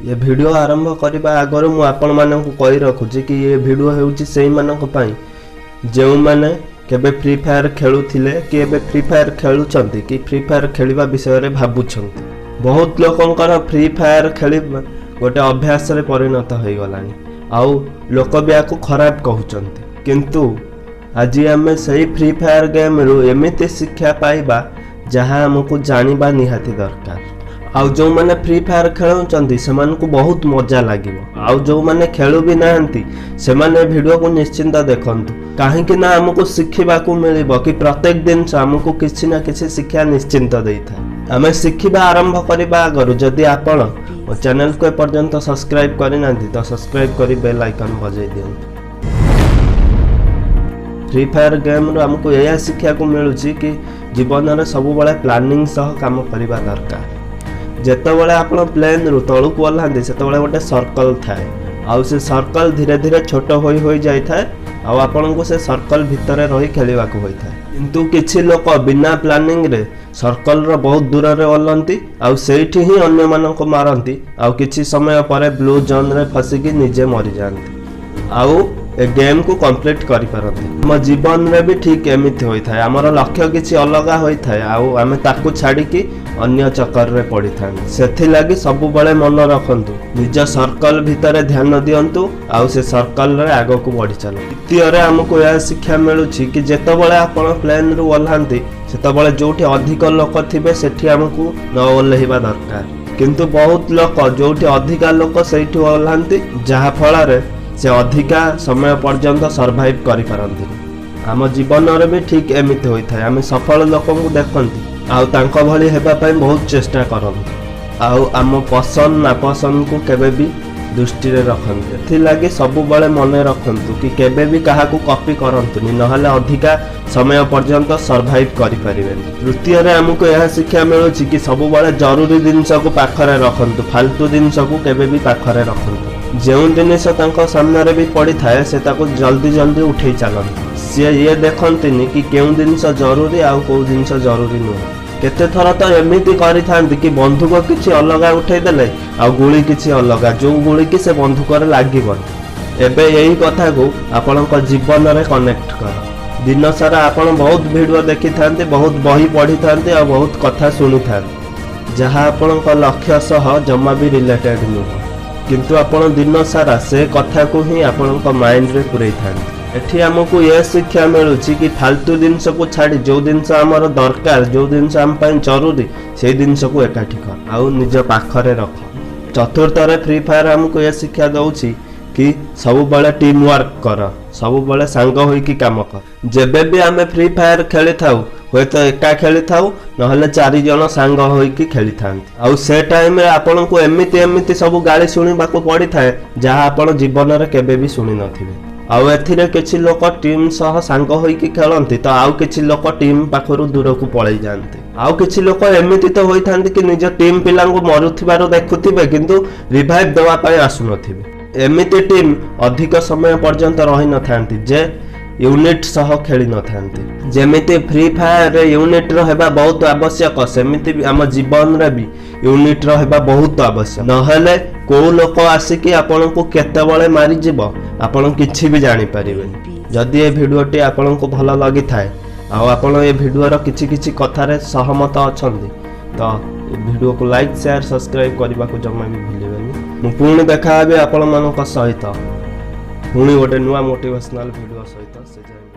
ଏ video ଆରମ୍ଭ କରିବା ଆଗରୁ ମୁଁ ଆପଣମାନଙ୍କୁ କହି ରଖୁଛି କି ଏ ଭିଡ଼ିଓ ହେଉଛି ସେଇମାନଙ୍କ ପାଇଁ, ଯେଉଁମାନେ କେବେ ଫ୍ରି ଫାୟାର ଖେଳୁଥିଲେ କି ଏବେ ଫ୍ରି ଫାୟାର ଖେଳୁଛନ୍ତି କି ଫ୍ରି ଫାୟାର ଖେଳିବା ବିଷୟରେ ଭାବୁଛନ୍ତି। ବହୁତ ଲୋକଙ୍କର ଫ୍ରି ଫାୟାର ଖେଳିବା ଗୋଟେ ଅଭ୍ୟାସରେ ପରିଣତ ହୋଇଗଲାଣି ଆଉ ଲୋକ ବି ୟାକୁ ଖରାପ କହୁଛନ୍ତି। କିନ୍ତୁ ଆଜି ଆମେ ସେଇ ଫ୍ରି ଫାୟାର ଗେମ୍ରୁ ଏମିତି ଶିକ୍ଷା ପାଇବା, ଯାହା ଆମକୁ ଜାଣିବା ନିହାତି ଦରକାର। ଆଉ ଯେଉଁମାନେ ଫ୍ରି ଫାୟାର ଖେଳୁଛନ୍ତି, ସେମାନଙ୍କୁ ବହୁତ ମଜା ଲାଗିବ। ଆଉ ଯେଉଁମାନେ ଖେଳୁ ବି ନାହାନ୍ତି, ସେମାନେ ଭିଡ଼ିଓକୁ ନିଶ୍ଚିନ୍ତ ଦେଖନ୍ତୁ, କାହିଁକି ନା ଆମକୁ ଶିଖିବାକୁ ମିଳିବ କି ପ୍ରତ୍ୟେକ ଜିନିଷ ଆମକୁ କିଛି ନା କିଛି ଶିକ୍ଷା ନିଶ୍ଚିନ୍ତ ଦେଇଥାଏ। ଆମେ ଶିଖିବା ଆରମ୍ଭ କରିବା ଆଗରୁ ଯଦି ଆପଣ ମୋ ଚ୍ୟାନେଲକୁ ଏପର୍ଯ୍ୟନ୍ତ ସବସ୍କ୍ରାଇବ୍ କରିନାହାନ୍ତି, ତ ସବସ୍କ୍ରାଇବ୍ କରି ବେଲ୍ ଆଇକନ୍ ବଜାଇ ଦିଅନ୍ତୁ। ଫ୍ରି ଫାୟାର ଗେମ୍ରୁ ଆମକୁ ଏଇଆ ଶିଖିବାକୁ ମିଳୁଛି କି ଜୀବନରେ ସବୁବେଳେ ପ୍ଲାନିଂ ସହ କାମ କରିବା ଦରକାର। ଯେତେବେଳେ ଆପଣ ପ୍ଲେନ୍ରୁ ତଳକୁ ଓହ୍ଲାନ୍ତି, ସେତେବେଳେ ଗୋଟେ ସର୍କଲ୍ ଥାଏ ଆଉ ସେ ସର୍କଲ୍ ଧୀରେ ଧୀରେ ଛୋଟ ହୋଇ ହୋଇ ଯାଇଥାଏ ଆଉ ଆପଣଙ୍କୁ ସେ ସର୍କଲ୍ ଭିତରେ ରହି ଖେଳିବାକୁ ହୋଇଥାଏ। କିନ୍ତୁ କିଛି ଲୋକ ବିନା ପ୍ଲାନିଂରେ ସର୍କଲ୍ର ବହୁତ ଦୂରରେ ଓହ୍ଲନ୍ତି ଆଉ ସେଇଠି ହିଁ ଅନ୍ୟମାନଙ୍କୁ ମାରନ୍ତି ଆଉ କିଛି ସମୟ ପରେ ବ୍ଲୁ ଜୋନ୍ରେ ଫସିକି ନିଜେ ମରିଯାଆନ୍ତି ଆଉ ଏ ଗେମ୍କୁ କମ୍ପ୍ଲିଟ୍ କରିପାରନ୍ତି। ଆମ ଜୀବନରେ ବି ଠିକ୍ ଏମିତି ହୋଇଥାଏ। ଆମର ଲକ୍ଷ୍ୟ କିଛି ଅଲଗା ହୋଇଥାଏ ଆଉ ଆମେ ତାକୁ ଛାଡ଼ିକି ଅନ୍ୟ ଚକରରେ ପଡ଼ିଥାନ୍ତି। ସେଥିଲାଗି ସବୁବେଳେ ମନେ ରଖନ୍ତୁ, ନିଜ ସର୍କଲ ଭିତରେ ଧ୍ୟାନ ଦିଅନ୍ତୁ ଆଉ ସେ ସର୍କଲରେ ଆଗକୁ ବଢ଼ି ଚାଲନ୍ତୁ। ଦ୍ୱିତୀୟରେ ଆମକୁ ଏହା ଶିକ୍ଷା ମିଳୁଛି କି ଯେତେବେଳେ ଆପଣ ପ୍ଲେନ୍ରୁ ଓହ୍ଲାନ୍ତି, ସେତେବେଳେ ଯେଉଁଠି ଅଧିକ ଲୋକ ଥିବେ, ସେଠି ଆମକୁ ନ ଓହ୍ଲେଇବା ଦରକାର। କିନ୍ତୁ ବହୁତ ଲୋକ ଯେଉଁଠି ଅଧିକା ଲୋକ ସେଇଠି ଓହ୍ଲାନ୍ତି, ଯାହାଫଳରେ ସେ ଅଧିକା ସମୟ ପର୍ଯ୍ୟନ୍ତ ସର୍ଭାଇଭ୍ କରିପାରନ୍ତିନି। ଆମ ଜୀବନରେ ବି ଠିକ୍ ଏମିତି ହୋଇଥାଏ। ଆମେ ସଫଳ ଲୋକଙ୍କୁ ଦେଖନ୍ତି ଆଉ ତାଙ୍କ ଭଳି ହେବା ପାଇଁ ବହୁତ ଚେଷ୍ଟା କରନ୍ତି ଆଉ ଆମ ପସନ୍ଦ ନାପସନ୍ଦକୁ କେବେ ବି ଦୃଷ୍ଟିରେ ରଖନ୍ତି। ଏଥିଲାଗି ସବୁବେଳେ ମନେ ରଖନ୍ତୁ କି କେବେ ବି କାହାକୁ କପି କରନ୍ତୁନି, ନହେଲେ ଅଧିକା ସମୟ ପର୍ଯ୍ୟନ୍ତ ସର୍ଭାଇଭ୍ କରିପାରିବେନି। ତୃତୀୟରେ ଆମକୁ ଏହା ଶିକ୍ଷା ମିଳୁଛି କି ସବୁବେଳେ ଜରୁରୀ ଜିନିଷକୁ ପାଖରେ ରଖନ୍ତୁ, ଫାଲତୁ ଜିନିଷକୁ କେବେ ବି ପାଖରେ ରଖନ୍ତୁ। ଯେଉଁ ଜିନିଷ ତାଙ୍କ ସାମ୍ନାରେ ବି ପଡ଼ିଥାଏ, ସେ ତାକୁ ଜଲ୍ଦି ଜଲ୍ଦି ଉଠେଇ ଚାଲନ୍ତି। ସିଏ ଇଏ ଦେଖନ୍ତିନି କି କେଉଁ ଜିନିଷ ଜରୁରୀ ଆଉ କେଉଁ ଜିନିଷ ଜରୁରୀ ନୁହେଁ। କେତେ ଥର ତ ଏମିତି କରିଥାନ୍ତି କି ବନ୍ଧୁକ କିଛି ଅଲଗା ଉଠେଇ ଦେଲେ ଆଉ ଗୁଳି କିଛି ଅଲଗା, ଯେଉଁ ଗୁଳି କି ସେ ବନ୍ଧୁକରେ ଲାଗିବନି। ଏବେ ଏଇ କଥାକୁ ଆପଣଙ୍କ ଜୀବନରେ କନେକ୍ଟ କର। ଦିନ ସାରା ଆପଣ ବହୁତ ଭିଡ଼ିଓ ଦେଖିଥାନ୍ତି, ବହୁତ ବହି ପଢ଼ିଥାନ୍ତି ଆଉ ବହୁତ କଥା ଶୁଣିଥାନ୍ତି, ଯାହା ଆପଣଙ୍କ ଲକ୍ଷ୍ୟ ସହ ଜମା ବି ରିଲେଟେଡ୍ ନୁହଁ। କିନ୍ତୁ ଆପଣ ଦିନ ସାରା ସେ କଥାକୁ ହିଁ ଆପଣଙ୍କ ମାଇଣ୍ଡରେ ପୂରେଇଥାନ୍ତି। ଏଠି ଆମକୁ ଏ ଶିକ୍ଷା ମିଳୁଛି କି ଫାଲତୁ ଜିନିଷକୁ ଛାଡ଼ି ଯେଉଁ ଜିନିଷ ଆମର ଦରକାର, ଯେଉଁ ଜିନିଷ ଆମ ପାଇଁ ଜରୁରୀ, ସେଇ ଜିନିଷକୁ ଏକାଠି କର ଆଉ ନିଜ ପାଖରେ ରଖ। ଚତୁର୍ଥରେ ଫ୍ରି ଫାୟାର ଆମକୁ ଏ ଶିକ୍ଷା ଦଉଛି କି ସବୁବେଳେ ଟିମ୍ ୱାର୍କ କର, ସବୁବେଳେ ସାଙ୍ଗ ହୋଇକି କାମ କର। ଯେବେ ବି ଆମେ ଫ୍ରି ଫାୟାର ଖେଳିଥାଉ, ହୁଏତ ଏକା ଖେଳିଥାଉ, ନହେଲେ ଚାରି ଜଣ ସାଙ୍ଗ ହୋଇକି ଖେଳିଥାନ୍ତି। ଆଉ ସେ ଟାଇମରେ ଆପଣଙ୍କୁ ଏମିତି ଏମିତି ସବୁ ଗାଳି ଶୁଣିବାକୁ ପଡ଼ିଥାଏ, ଯାହା ଆପଣ ଜୀବନରେ କେବେ ବି ଶୁଣି ନଥିବେ। ଆଉ ଏଥିରେ କିଛି ଲୋକ ଟିମ୍ ସହ ସାଙ୍ଗ ହୋଇକି ଖେଳନ୍ତି ତ ଆଉ କିଛି ଲୋକ ଟିମ୍ ପାଖରୁ ଦୂରକୁ ପଳେଇ ଯାଆନ୍ତି। ଆଉ କିଛି ଲୋକ ଏମିତି ତ ହୋଇଥାନ୍ତି କି ନିଜ ଟିମ୍ ପିଲାଙ୍କୁ ମରୁଥିବାର ଦେଖୁଥିବେ, କିନ୍ତୁ ରିଭାଇଭ୍ ଦେବା ପାଇଁ ଆସୁନଥିବେ। ଏମିତି ଟିମ୍ ଅଧିକ ସମୟ ପର୍ଯ୍ୟନ୍ତ ରହିନଥାନ୍ତି, ଯେ ୟୁନିଟ୍ ସହ ଖେଳି ନଥାନ୍ତି। ଯେମିତି ଫ୍ରି ଫାୟାରରେ ୟୁନିଟ୍ର ହେବା ବହୁତ ଆବଶ୍ୟକ, ସେମିତି ବି ଆମ ଜୀବନରେ ବି ୟୁନିଟ୍ର ହେବା ବହୁତ ଆବଶ୍ୟକ। ନହେଲେ କୋଉ ଲୋକ ଆସିକି ଆପଣଙ୍କୁ କେତେବେଳେ ମାରିଯିବ, ଆପଣ କିଛି ବି ଜାଣିପାରିବେନି। ଯଦି ଏ ଭିଡ଼ିଓଟି ଆପଣଙ୍କୁ ଭଲ ଲାଗିଥାଏ ଆଉ ଆପଣ ଏ ଭିଡ଼ିଓର କିଛି କିଛି କଥାରେ ସହମତ ଅଛନ୍ତି, ତ ଏ ଭିଡ଼ିଓକୁ ଲାଇକ୍, ସେୟାର, ସବସ୍କ୍ରାଇବ୍ କରିବାକୁ ଜମା ବି ଭୁଲିବେନି। ମୁଁ ପୁଣି ଦେଖା ହେବି ଆପଣମାନଙ୍କ ସହିତ ପୁଣି ଗୋଟେ ନୂଆ ମୋଟିଭେସନାଲ ଭିଡ଼ିଓ ସହିତ। ସେ ଯାଏଁ।